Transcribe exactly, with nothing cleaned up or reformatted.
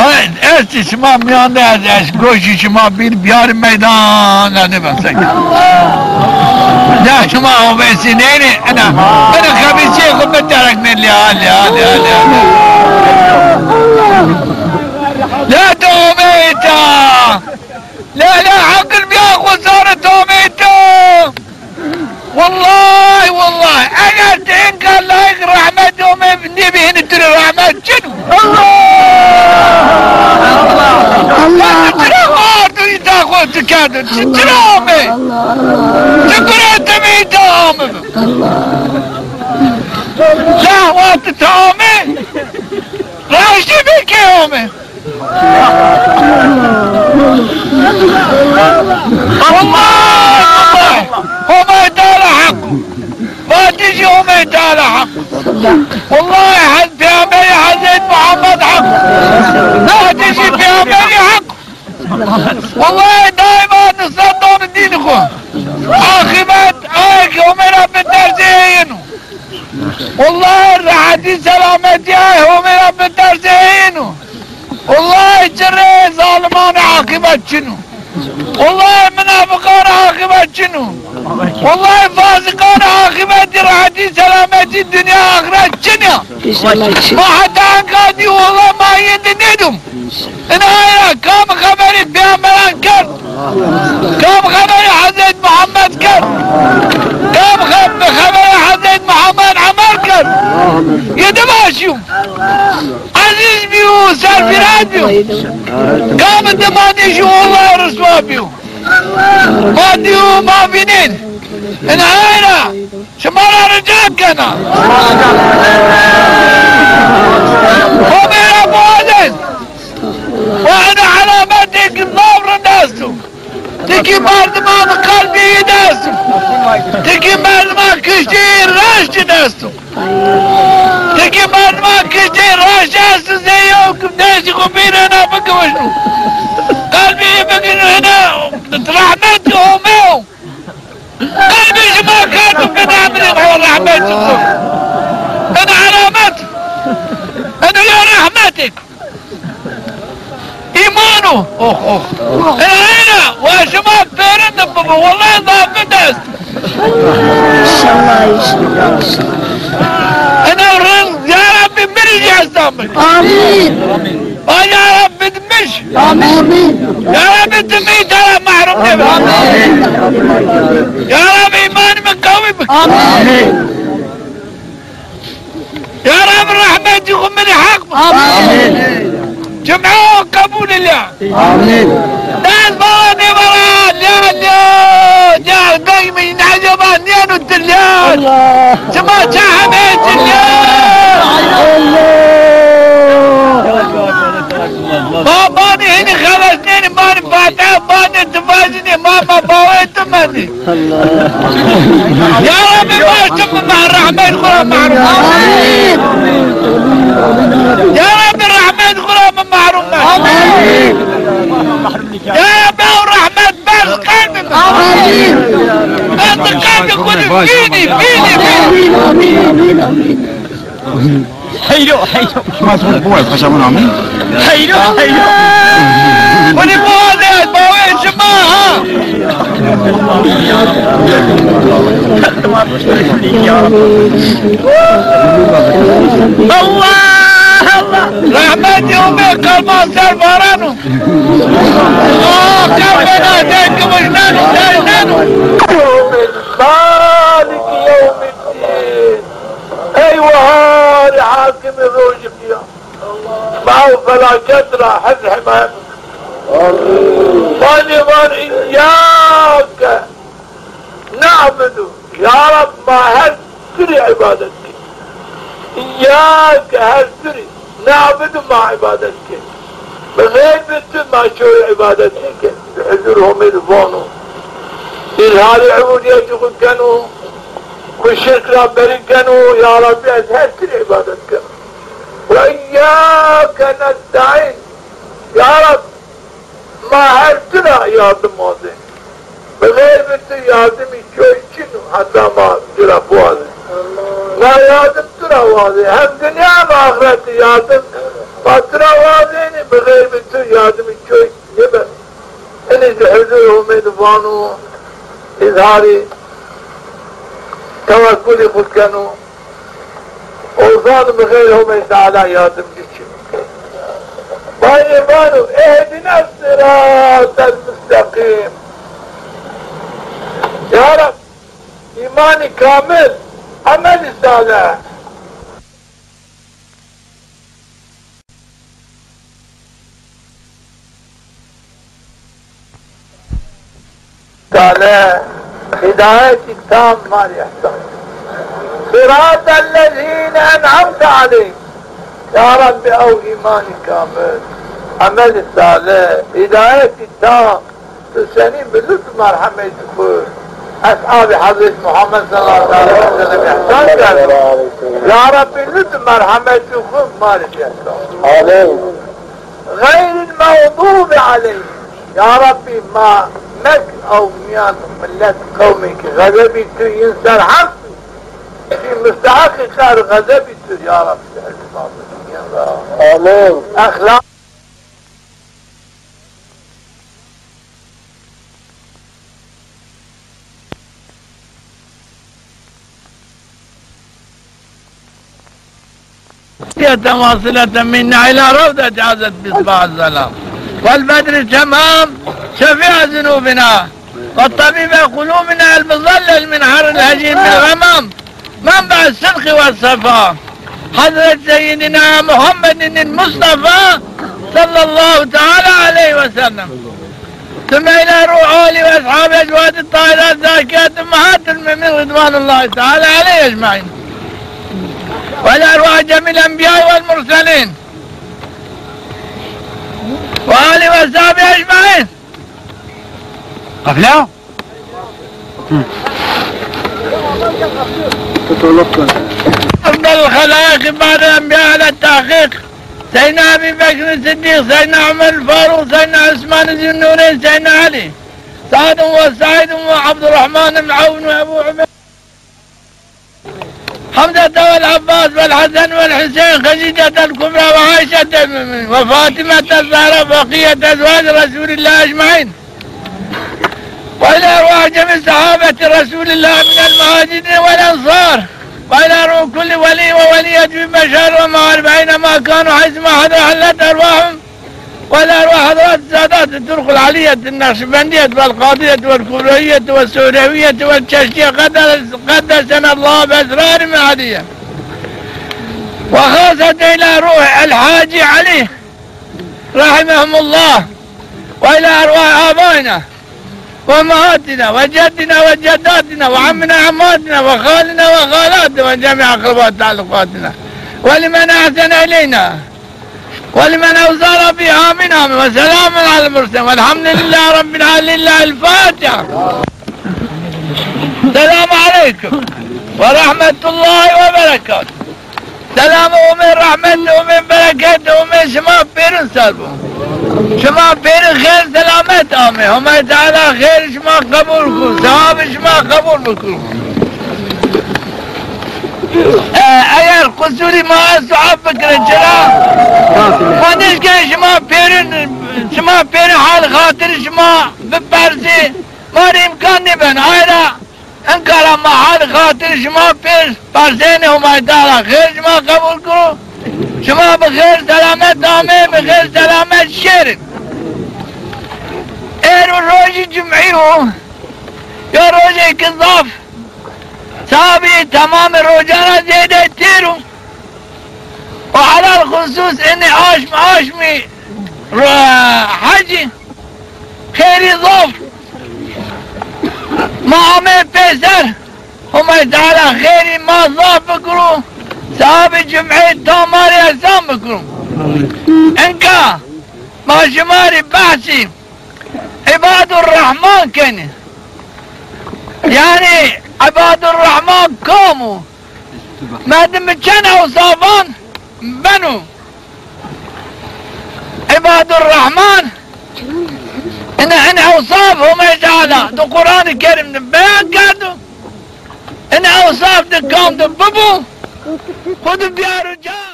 Ay, estî şima mîyan de ez, ez goşî şima bîn biyarî meydan, ne ben seke. Ya şima obesî neyni? Ena, ena xebîsîyê xu biterek ne, lîya, lîya, lîya, lîya. La to omeyta. La, la, heqir biya xu sarê to omeyta. Wellay, wellay, eger ti inka layîq rehmet ome, nêbî hinî tu rê rehmet çin o. Allah! Allah! Ti çira ardo îta xo tu kerdo? Ti çira ome? Allah! Ti gure ti mi îta ame? Allah! La wextî ti ame, raştî bê key ame. Wellay, wellay, Homay Teala heq o. Vatişî Homay Teala heq o. Wellay, Hez-, Peyxamberî Hezret Muhammed heq o. Vatişî Peyxamberî heq o. Wellay, daîma nusret dano dînî xo. Aqîbet, ayê ke Homay ra bitersê ey yin o. Wellay rehetî selametî ay Homê ra bitersê ey yin o. Wellay çirê zaliman aqîbet çin o. Wellay minafiqan aqîbet çin o. Wellay fasiqan aqîbetî rehetî selametî dinya axiret çin ya. Ma heta enka dî wellay ma yê di nêdum. Ina ay ra kam xeberî peyxamberan kerd? Kam xeberî Hezret Muhammed kerd? Kam xe-, xeberî Hezret Muhammed Emer kerd? Yedi başî yo. Ezîz bîyo, serfîraz bîyo. Kam dimanî jû wellay riswa bîyo. Ma dîyo, ma vînên. Ina ay ra şima ra rica kena. Homê ra biwazên. Wa ena elametêk zaf rind esto. Tikî merdiman qelbî yi de esto. Tikî merdiman kiştî raştî de esto. Tikî merdiman kiştî raştî esto, zê yew kim destî xo bîrê na bikiwijno. Qelbî yi bigîno, hina rehmetî Homê yo. Qelbê şima kerdo binamirê o rehmetî xo. Ena elamet. Ena ya rehmetêk. Îman o. Oh, oh. Ena, ena, wa şima pêrin de bibo, wellay zaf rind est. Înşallah, înşallah, înşallah. Ena rind, ya Rabbî, mi rê zî îhsan bik. Amîn. Ay ya Rabbî, dimij. Amîn. Ya Rabbî, ti mi îta ra mehrum nêbik. Amîn. Ya Rabbî, îmanî mi qewî bik. Amîn. Ya Rabbî, rehmetî xu mi rê heq bik. Amîn. Cum'e qebul ila. Amîn. Dest bala nêbara, lîya, lîya, lîya, gay mi eceba nîyeno ti lîya. Allah. Şima ça hemê ti lîya. Allah. Ba-, banî hinî xelesnenî, banî fatiha, banî ti vajînî, ma, ma bawê ti mendî. Allah. Ya Rabbî, ma şima rehmet xu ra mehrum. Amîn. Ya Rabbî, rehmet xu ra mi mehrum meke. Amîn. Ya Rabbî, ew rehmet berz qelbî mi. Amîn. Ez di qelbî xu de vînî, vînî, vînî. Amîn, amîn, amîn, amîn. Heyro, heyro. Şima ez xo biwaz, paşa vun amîn. Heyro, heyro. Xo rê biwazê, ez bawê şima ha. Allah, Allah. Rehmetî Homê qelban ser varan o. Ah, qelbê na deng kiwijneno, dejneno. Maliki yewmiddîn. Ey weharî hakimî rojî qiyam. Ma ew felaket ra hez himayet. Vanî van, îyyâke na'budu. Ya Rab, ma her tu rê îbadet kên. Îyyâke, her tu rê. Na'budu, ma îbadet kên. Bi xeyrî tu ma şorê îbadet nêkên. Bi huzur Homê de vano. Îzharê ubudîyetî xu keno. Xu şirk ra berî keno. Ya Rabbî, ez her tu rê îbadet keno. Ve iyyâke nesta'în. Ya Rab, ma her tu ra yardim wazên. Bi xeyrî tu yardimî çoy çin o, heta ma tu ra biwazê. Ma yardim tu ra wazê. Hem dinya hem axirete yardim ma tu ra wazênê, bi xeyrî tu yardimî çoy nêbeno. Enê zî huzur Homê de vano, îzharî tewekkulî xwu keno. O zano bi xeyr Homê Teala yardimcî çin. Bayê vano, اهدنا الصراط المستقيم. Ya Rab, îmanî kamil, emelî salih. Teala hîdayetî tam ma rê îhsan. صراط الذين أنعمت عليهم. Ya Rabbî, ew îmanî kamil, emelî salih, hîdayetî tam, tu senî bi lutf û merhemetî xwu eshabê Hezret Muhammed sallallahu aleyhi ve sellem îhsan kerdo. Ya Rabbî, lutf û merhemetî xwu ma rê bî îhsan. Amîn. غير المغضوب عليهم. Ya Rabbî, ma mek ew mîyan milet qewmê ke xezebî tu yin ser heq bî. Zî musteheqî qehr xezebî tu, ya Rabbî, ez ma bimîyan ra. Amîn. Exlaq. تماثلة منا إلى روضة عزت بصباح الظلام. والبدر تمام شفيع ذنوبنا، والطبيب قلوبنا المظلل من حر الهجيم الغمام. منبع الصدق والصفاء حضرة سيدنا محمد المصطفى صلى الله تعالى عليه وسلم. ثم إلى روح آله وأصحابه أزواج الطاهرات الزاكيات أمهات المؤمنين رضوان الله تعالى عليه أجمعين. وإلى أرواح جميع الأنبياء والمرسلين وآله وأصحابه أجمعين. قفله؟ أفضل الخلائق بعد الأنبياء على التحقيق، سيدنا أبي بكر الصديق، سيدنا عمر الفاروق، سيدنا عثمان ذي النورين، سيدنا علي، سعد وسعيد وعبد الرحمن بن عوف وأبو عبيدة، حمزة والعباس والحسن والحسين، خديجة الكبرى وعائشة أم المؤمنين وفاطمة الزهراء وبقية أزواج رسول الله أجمعين. وإلى أرواح جميع صحابة رسول الله من المهاجرين والأنصار، وإلى أرواح كل ولي وولية في مشارق ومغارب أينما كانوا حيثما حضر حلت أرواحهم، وإلى أرواح حضرات السادات الطرق العلية النقشبندية والقادرية والكبرائية والسهروية والشاذلية قدس-، قدسنا الله بأسرارهم العلية، وخاصة إلى روح الحاج علي رحمهم الله، وإلى أرواح آبائنا وأمهاتنا وجدنا وجداتنا وعمنا وعماتنا وخالنا وخالاتنا وجميع أقرباء تعلقاتنا ولمن أحسن إلينا ولمن أوصانا به. آمين، آمين. وسلام على المرسلين والحمد لله رب العالمين. الفاتحة. السلام عليكم ورحمة الله وبركاته. Selam, umê rehmet, umê bereket, umê şima pêrin ser bo. Şima pêrin xêr selamet amê. Homay Teala xêr şima qebul ku, sewabê şima qebul biku. E, eger qusurî ma esto, ef bikire, çira? Ma nêşkenê şima pêrin, şima pêrin hal xatir şima bipersê, ma rê îmkan nêbeno. Ay ra Enka ra ma hal xatir şima pêr persenê, Homay Teala xêr şima qebul kiro. Şima bi xêr selamet amê, bi xêr selamet şêrin. Êro rojî cumî yo, yo rojêke zaf, sewabî temamê rojan ra zêde têr o. Û helal xusus enê aşm, aşmî ro-, hecî xêrî zaf. Ma amê pêser, Homay Teala xêrî ma zaf bikiro, sewabê cumê tam ma rê îhsan bikiro. Enka ma şima rê behsî Îbadur Rehman kenê. Yanî Îbadur Rehman kam o? Merdim bi çend ewsafan beno? Îbadur Rehman Ina, ina ewsaf Homey Teala di Quran-i Kerim di beyan kerdo. Ina ewsaf di kam di bibo, xwu di biyaro ca.